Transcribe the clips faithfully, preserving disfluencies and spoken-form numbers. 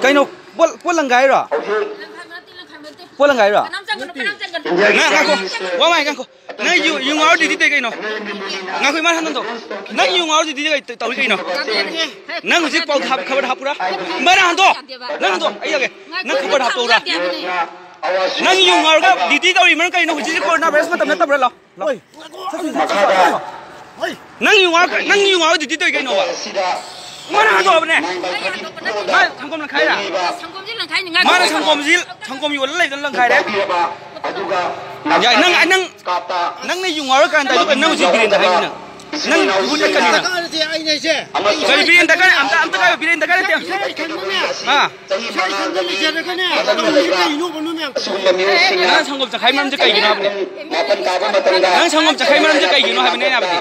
ꯀꯩꯅꯣ? ꯄꯣꯠ ꯄꯣꯠ ꯂꯪꯒꯥꯏꯔꯣ? ꯄꯣꯠ ꯂꯪꯒꯥꯏꯔꯣ? ꯀꯅꯥꯝ ꯆꯪꯒꯅꯨ, ꯀꯅꯥꯝ ꯆꯪꯒꯅꯨ꯫ ꯉꯥꯏ- ꯉꯥꯏꯈꯣ꯫ ꯋꯥ ꯃꯥꯏ ꯉꯥꯏꯈꯣ꯫ ꯅꯪ ꯌꯨ ꯌꯨ ꯉꯥꯎꯔ ꯗ꯭ꯌꯨꯇꯤ ꯇꯧꯔꯤ ꯀꯩꯅꯣ? ꯉꯥꯏꯈꯣ, ꯏꯃꯥꯅ ꯍꯟꯗꯣ꯫ ꯅꯪ ꯌꯨ ꯉꯥꯎꯔ ꯗ꯭ꯌꯨꯇꯤ ꯇꯧꯔꯤ ꯀꯩꯅꯣ? ꯅꯪ ꯍꯧꯖꯤꯛ ꯄꯥꯎ ꯊꯥꯕ ꯈꯕꯔ ꯍꯥꯞꯄꯨꯔꯥ? ꯏꯃꯥꯅ ꯍꯟꯗꯣ꯫ ꯅꯪ ꯍꯟꯗꯣ꯫ ꯑꯩ ꯌꯥꯒꯦ꯫ ꯅꯪ ꯈꯕꯔ ꯍꯥꯞꯄꯧꯔꯥ? ꯅꯪ ꯌꯨ ꯉꯥꯎꯔꯒ ꯗ꯭ꯌꯨꯇꯤ ꯇꯧꯔꯤ ꯃꯔꯝ ꯀꯩꯅꯣ? ꯍꯧꯖꯤꯛꯁꯦ ꯀꯣꯔꯣꯅꯥ ꯚꯥꯏꯔꯁ ꯃꯇꯝ ꯅꯠꯇꯕ꯭ꯔꯥ? ꯂꯥꯎ꯫ ꯂꯥꯎ꯫ ꯅꯪ ꯌꯨ ꯉꯥꯎꯔ ꯅꯪ ꯌꯨ ꯉꯥꯎꯔ ꯗ꯭ꯌꯨꯇꯤ ꯇꯧꯔꯤ ꯀꯩꯅꯣꯕ? ꯏꯃꯥꯅ ꯍꯟꯗꯣꯛꯑꯕꯅꯦ꯫ ꯃꯥ ꯁꯪꯒꯣꯝ ꯂꯪꯈꯥꯏꯔꯥ? ꯁꯪꯒꯣꯝꯁꯦ ꯂꯪꯈꯥꯏꯅꯤ, ꯉꯥꯏꯈꯣ꯫ ꯃꯥꯅ ꯁꯪꯒꯣꯝꯁꯤ ꯁꯪꯒꯣꯝ ꯌꯣꯜꯂ ꯂꯩꯗꯅ ꯂꯪꯈꯥꯏꯔꯦ꯫ ꯌꯥꯏ, ꯅꯪ ꯅꯪ ꯅꯪꯅ ꯌꯨ ꯉꯥꯎꯔ ꯀꯥꯟꯗ ꯑꯗꯨꯒ ꯅꯪ ꯍꯧꯖꯤꯛ ꯕꯤꯔꯦꯟꯗ ꯍꯥꯏꯅꯤ ꯅꯪ꯫ ꯅꯪ ꯏꯕꯨ ꯆꯠꯀꯅꯤ ꯅꯪ꯫ ꯗꯔꯀꯥꯔ ꯅꯠꯇꯦ, ꯑꯩꯅ ꯍꯥꯏꯁꯦ꯫ ꯀꯔꯤ ꯕꯤꯔꯦꯟ ꯗꯔꯀꯥꯔ? ꯑꯝꯇ ꯑꯝꯇ ꯀꯥꯏꯌꯣ, ꯕꯤꯔꯦꯟ ꯗꯔꯀꯥꯔ ꯅꯠꯇꯦ꯫ ꯏꯁꯥ ꯏꯊꯟꯗꯅꯦ꯫ ꯑꯥ꯫ ꯏꯁꯥ ꯏꯊꯟꯗ ꯂꯩꯖꯔꯒꯅꯦ꯫ ꯇꯧꯔꯤꯁꯦ ꯀꯩꯅꯣꯕ ꯅꯣꯏ ꯃꯌꯥꯝ? ꯅꯪ ꯁꯪꯒꯣꯝ ꯆꯈꯥꯏ ꯃꯔꯝꯁꯦ ꯀꯩꯒꯤꯅꯣ ꯍꯥꯏꯕꯅꯦ? ꯅꯪ ꯁꯪꯒꯣꯝ ꯆꯈꯥꯏ ꯃꯔꯝꯁꯦ ꯀꯩꯒꯤꯅꯣ ꯍꯥꯏꯕꯅꯦ ꯑꯩꯅ ꯍꯥꯏꯕꯗꯤ?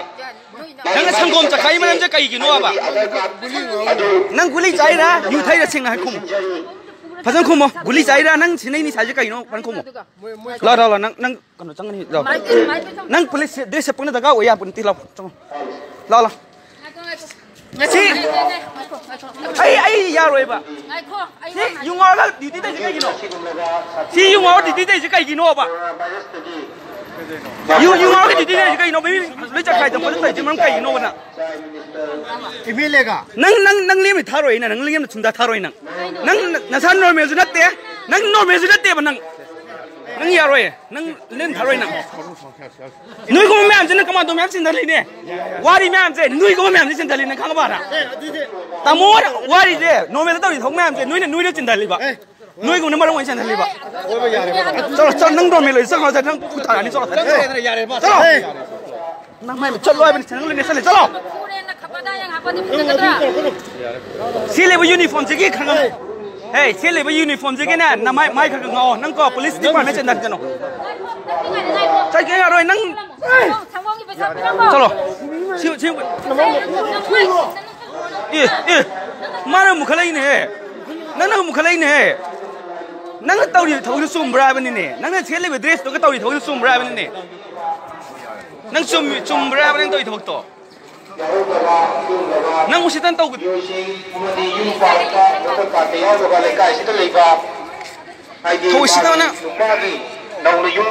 ꯅꯪꯅ ꯁꯪꯒꯣꯝ ꯆꯈꯥꯏ ꯃꯔꯝꯁꯦ ꯀꯩꯒꯤꯅꯣꯕ? ꯅꯪ ꯒꯨꯂꯤ ꯆꯥꯏꯔꯥ? ꯌꯨ ꯊꯛꯏꯔꯥ? ꯁꯦꯡꯅ ꯍꯥꯏ ꯈꯨꯝꯃꯨ꯫ ꯐꯖꯅ ꯈꯨꯝꯃꯣ꯫ ꯒꯨꯂꯤ ꯆꯥꯏꯔꯥ? ꯅꯪ ꯁꯤꯟꯅꯩ ꯅꯤꯁꯥꯁꯦ ꯀꯩꯅꯣ? ꯐꯖꯅ ꯈꯨꯝꯃꯣ꯫ ꯂꯥꯎ, ꯂꯥꯎ, ꯂꯥꯎ꯫ ꯅꯪ, ꯅꯪ ꯀꯩꯅꯣ ꯆꯪꯒꯅꯤ꯫ ꯂꯥꯎ꯫ ꯅꯪ ꯄꯨꯂꯤꯁ ꯗ꯭ꯔꯦꯁ ꯁꯦꯠꯄꯅ ꯗꯔꯀꯥꯔ ꯑꯣꯏ ꯌꯥꯄꯣꯠ ꯅꯠꯇꯦ꯫ ꯂꯥꯎ, ꯆꯪꯉꯣ꯫ ꯂꯥꯎ, ꯂꯥꯎ꯫ ꯁꯤ, ꯑꯩ, ꯑꯩ ꯌꯥꯔꯣꯏꯕ꯫ ꯁꯤ ꯌꯨ ꯉꯥꯎꯔꯒ ꯗ꯭ꯌꯨꯇꯤ ꯇꯧꯔꯤꯁꯦ ꯀꯩꯒꯤꯅꯣ? ꯁꯤ ꯌꯨ ꯉꯥꯎꯔꯒ ꯗ꯭ꯌꯨꯇꯤ ꯇꯧꯔꯤꯁꯦ ꯀꯩꯒꯤꯅꯣꯕ? ꯌꯨ, ꯌꯨ ꯉꯥꯎꯔꯒ ꯗ꯭ꯌꯨꯇꯤ ꯇꯧꯔꯤꯁꯦ ꯀꯩꯅꯣ? ꯃꯤ ꯂꯣꯏ ꯆꯠꯈꯥꯏꯗ ꯈꯣꯠꯇ ꯇꯧꯔꯤꯁꯦ ꯃꯔꯝ ꯀꯩꯒꯤꯅꯣꯕ ꯅꯪ? ꯑꯦꯝ ꯑꯦꯜ ꯑꯦꯒ? ꯅꯪ, ꯅꯪ, ꯅꯪ ꯂꯦꯝꯅ ꯊꯥꯔꯣꯏ ꯅꯪ, ꯅꯪ ꯂꯦꯝꯅ ꯁꯨꯡꯊꯥ ꯊꯥꯔꯣꯏ ꯅꯪ꯫ ꯅꯪ ꯅꯁꯥ ꯅꯣꯔꯃꯦꯜꯁꯨ ꯅꯠꯇꯦ, ꯅꯪ ꯅꯣꯔꯃꯦꯜꯁꯨ ꯅꯠꯇꯦꯕ ꯅꯪ꯫ ꯅꯪ ꯌꯥꯔꯣꯏ, ꯅꯪ ꯂꯦꯝꯅ ꯊꯥꯔꯣꯏ ꯅꯪ꯫ ꯅꯣꯏꯒꯨꯝꯕ ꯃꯌꯥꯝꯁꯤꯅ ꯀꯃꯥꯟꯗꯣ ꯃꯌꯥꯝ ꯆꯤꯟꯊꯜꯂꯤꯅꯦ, ꯋꯥꯔꯤ ꯃꯌꯥꯝꯁꯦ ꯅꯣꯏꯒꯨꯝꯕ ꯃꯌꯥꯝꯁꯦ ꯆꯤꯟꯊꯜꯂꯤꯅꯦ, ꯈꯪꯉꯕ ꯅꯪ? ꯇꯥꯃꯣ ꯋꯥꯔꯤꯁꯦ ꯅꯣꯔꯃꯦꯜꯗ ꯇꯧꯔꯤ ꯊꯕꯛ ꯃꯌꯥꯝꯁꯦ ꯅꯣꯏꯅ, ꯅꯣꯏꯅ ꯆꯤꯟꯊꯜꯂꯤꯕ, ꯅꯣꯏꯒꯨꯝꯕꯅ ꯃꯔꯝ ꯑꯣꯏꯅ ꯆꯤꯟꯊꯜꯂꯤꯕ꯫ ꯆꯠꯂꯣ, ꯆꯠꯂꯣ, ꯅꯪ ꯅꯣꯔꯃꯦꯜ ꯑꯣꯏ ꯆꯠꯈ꯭ꯔꯣ, ꯅꯪ ꯈꯨꯠ ꯊꯥꯔꯛꯑꯅꯤ, ꯆꯠꯂꯣ꯫ ꯆꯠꯂꯣ꯫ ꯅꯪ ꯃꯥꯏ ꯃꯤꯠ ꯆꯠꯂꯣ ꯍꯥꯏꯕꯅꯤ, ꯅꯪ ꯂꯣꯏꯅ ꯆꯠꯂꯦ, ꯆꯠꯂꯣ꯫ ꯁꯦꯠꯂꯤꯕ ꯌꯨꯅꯤꯐꯣꯔꯝꯁꯤꯒꯤ ꯈꯪꯉꯝ-, ꯍꯦ, ꯁꯦꯠꯂꯤꯕ ꯌꯨꯅꯤꯐꯣꯔꯝꯁꯤꯒꯤꯅꯦ, ꯅꯃꯥꯏ, ꯃꯥꯏ ꯈꯔ ꯈꯔ ꯉꯥꯎꯑꯣ꯫ ꯅꯪ ꯀꯣ, ꯄꯨꯂꯤꯁ ꯗꯤꯄꯥꯔꯠꯃꯦꯟ ꯆꯠꯅ ꯀꯩꯅꯣ꯫ ꯆꯠꯀꯦ ꯌꯥꯔꯣꯏ, ꯅꯪ꯫ ꯆꯠꯂꯣ꯫ ꯁꯤ, ꯁꯤ, ꯑꯦ, ꯑꯦ, ꯃꯥꯅ ꯑꯃꯨꯛ ꯈꯜꯂꯛꯏꯅꯦꯍꯦ꯫ ꯅꯪꯅ ꯑꯃꯨꯛ ꯈꯜꯂꯛꯏꯅꯦꯍꯦ꯫ ꯅꯪꯅ ꯇꯧꯔꯤꯕ ꯊꯕꯛꯇꯨ ꯆꯨꯝꯕ꯭ꯔꯥ ꯍꯥꯏꯕꯅꯤꯅꯦ? ꯅꯪꯅ ꯁꯦꯠꯂꯤꯕ ꯗ꯭ꯔꯦꯁꯇꯨꯒ ꯇꯧꯔꯤ ꯊꯕꯛꯇꯨ ꯆꯨꯝꯕ꯭ꯔꯥ ꯍꯥꯏꯕꯅꯤꯅꯦ? ꯅꯪ ꯆꯨꯝꯃꯤ-, ꯆꯨꯝꯕ꯭ꯔꯥ ꯍꯥꯏꯕ ꯅꯪ ꯇꯧꯔꯤ ꯊꯕꯛꯇꯣ? ꯌꯥꯎꯔꯛꯇꯕ ꯑꯗꯨꯒꯨꯝꯂꯕ ꯅꯪ ꯎꯁꯤꯠꯇꯅ ꯇꯧꯒ ꯃꯤꯑꯣꯏꯁꯤꯡ ꯑꯃꯗꯤ ꯌꯨꯝ ꯄꯥꯟꯕ ꯃꯇꯝ ꯀꯥꯟꯗ ꯌꯥꯎꯗꯕ ꯂꯩꯀꯥꯏꯁꯤꯗ ꯂꯩꯕ ꯍꯥꯏꯗꯤ ꯊꯧꯏꯁꯤꯗ ꯅꯪ- ꯅꯨꯄꯥꯒꯤ ꯅꯧꯅ ꯌꯨꯝ